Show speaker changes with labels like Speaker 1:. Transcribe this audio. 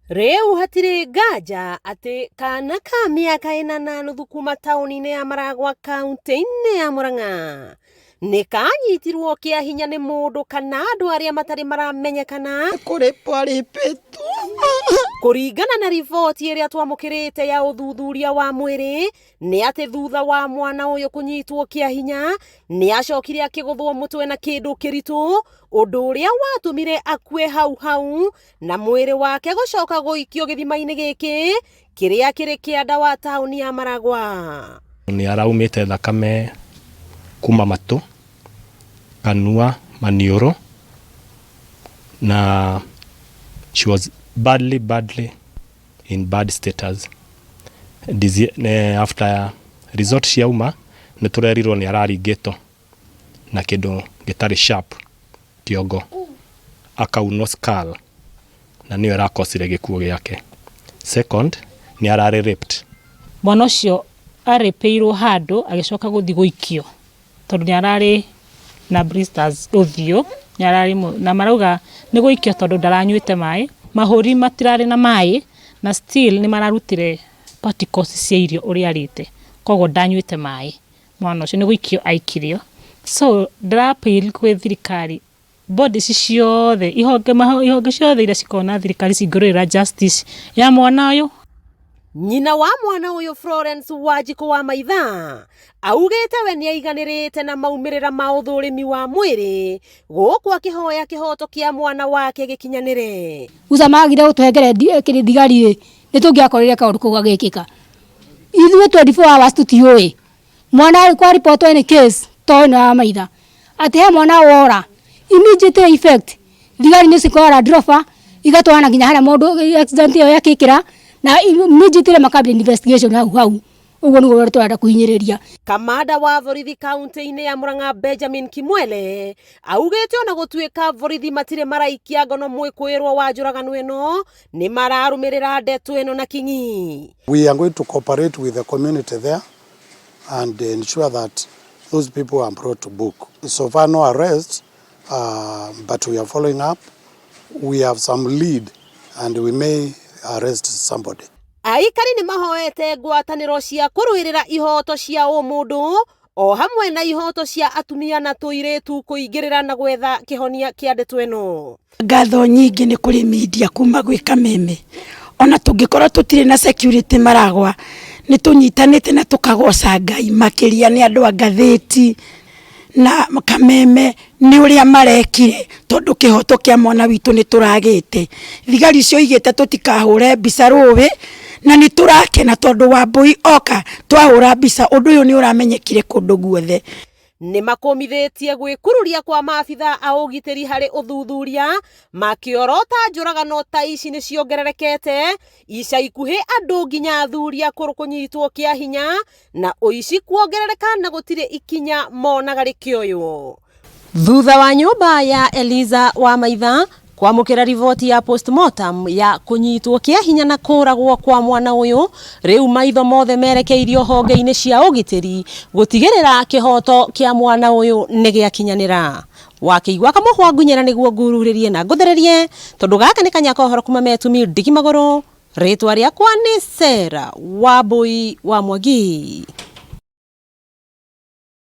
Speaker 1: Rĩu hatirĩ nganja atĩ kana ka mĩaka ĩna na nuthu kuma taũni-inĩ ya Maragwa kaunti-inĩ ya Murang'a nĩ kanyitirwo kĩa hinya nĩ mũndũ kana andũ arĩa matarĩ maramenyekana.
Speaker 2: Kũrĩpwo arĩpĩtwo.
Speaker 1: Kũringana na riboti ĩrĩa twamũkĩrĩte ya ũthuthuria wa mwĩrĩ nĩ atĩ thutha wa mwana ũyũ kũnyitwo kĩa hinya nĩ acokire akĩgũthwo mũtwe na kĩndũ kĩritũ, ũndũ ũrĩa watũmire akue hau hau na mwĩrĩ wake gũcoka gũikio gĩthima-inĩ gĩkĩ kĩrĩa kĩrĩ kĩanda wa taũni ya Maragwa.
Speaker 3: Nĩ araumĩte thakame kuma matũ, kanua, maniũrũ na she was badly badly in bad status. After result ciauma nĩ tũrerirwo nĩ araringĩtwo na kĩndũ gĩtarĩ sharp kĩongo akaunwo skull na nĩyo ĩrakosire gĩkuũ gĩake. Second, nĩ ararĩ raped.
Speaker 4: Mwana ũcio arĩpĩirwo handũ agĩcoka gũthiĩ gũikio tondũ nĩ ararĩ na blisters ũthiũ, nĩ ararĩ na marauga nĩ gũikio tondũ ndaranyuĩte maĩ, mahũri matirarĩ na maĩ na still nĩ mararutire particles cia irio ũrĩa arĩte, koguo ndanyuĩte maĩ mwana ũcio nĩ gũikio aikirio. So ndĩra appeal kwĩ thirikari, body ici ciothe, ihonge ciothe iria cikoragwo na thirikari cingĩrũĩrĩra justice ya mwana ũyũ.
Speaker 1: Nyina wa mwana ũyũ Florence Wanjikũ wa Maitha augĩte we nĩaiganĩrĩte na maumĩrĩra ma ũthũrimi wa mwĩrĩ gũkũ akĩhoya kĩhoto kĩa mwana wake gĩkinyanĩre.
Speaker 5: Guca magire gũtũhengere kĩrĩ thigari rĩ, nĩ tũngĩakorire kaũndũ kau gagĩkĩka. Ithuĩ 24 hours tũtiũĩ mwana kwa report any case to ĩno ya Maitha atĩ he mwana wora, immediate effect thigari nĩ cikoya Land Rover igatwarana nginya harĩa mũndũ accident ĩyo yekĩkĩra na immediately makambia investigation hau hau. Ũguo nĩguo tũrenda kũhinyĩrĩria.
Speaker 1: Kamanda wa borithi kaunti-inĩ ya Murang'a Benjamin Kimwele augĩte ona gũtuĩka borithi matirĩ maraikia ngono mwĩkũĩrwo wa njũragano ĩno, nĩ mararũmĩrĩra ndeto ĩno na kinyi.
Speaker 6: We are going to cooperate with the community there and ensure that those people are brought to book. So far no arrest, but we are following up. We have some lead and we may arrest somebody.
Speaker 1: Aikari nĩ mahoete ngwatanĩro cia kũrũĩrĩra ihoto cia ũmũndũ o hamwe na ihoto cia atumia na tũirĩtu kũingĩrĩra na gwetha kĩhonia kĩa ndeto ĩno.
Speaker 2: Ngatho nyingĩ nĩ kũrĩ media kuma gwĩ Kameme, ona tũngĩkorwo tũtirĩ na security Maragwa, nĩ tũnyitanĩte na tũkagoca Ngai makĩria nĩ andũ a ngathĩti na Kameme nĩ ũrĩa marekire, tondũ kĩhoto kĩa mwana witũ nĩ tũragĩte. Thigari cioigĩte tũtikahũre mbica rũĩ na nĩ tũrakena tondũ Wambui oka twahũra mbica, ũndũ ũyũ nĩ ũramenyekire kũndũ guothe.
Speaker 1: Nĩ makũmithĩtie gwĩkururia kwa maabitha a ũgitĩri harĩ ũthuthuria makĩorota njũragano ta ici nĩ ciongererekete ica ikuhĩ, andũ nginya athuri akũrũ kũnyitwo kĩa hinya na ũici kuongerereka na gũtirĩ ikinya monaga rĩkĩoywo. Thutha wa nyũmba ya Eliza wa Maitha kwamũkĩra riboti ya postmortem ya kũnyitwo kĩa hinya na kũragwo kwa mwana ũyũ, rĩu maitho mothe merekeirio honge-inĩ cia ũgitĩri gũtigĩrĩra kĩhoto kĩa mwana ũyũ nĩ gĩakinyanĩra. Wakĩigua kamũhwa ngunyĩra nĩguo ngururĩrie na ngũthererie, tondũ gaka nĩ kanya kohoro kuma Metumi ndigi magũrũ. Rĩtwa rĩakwa nĩ Sarah Wambui wa Mwangi.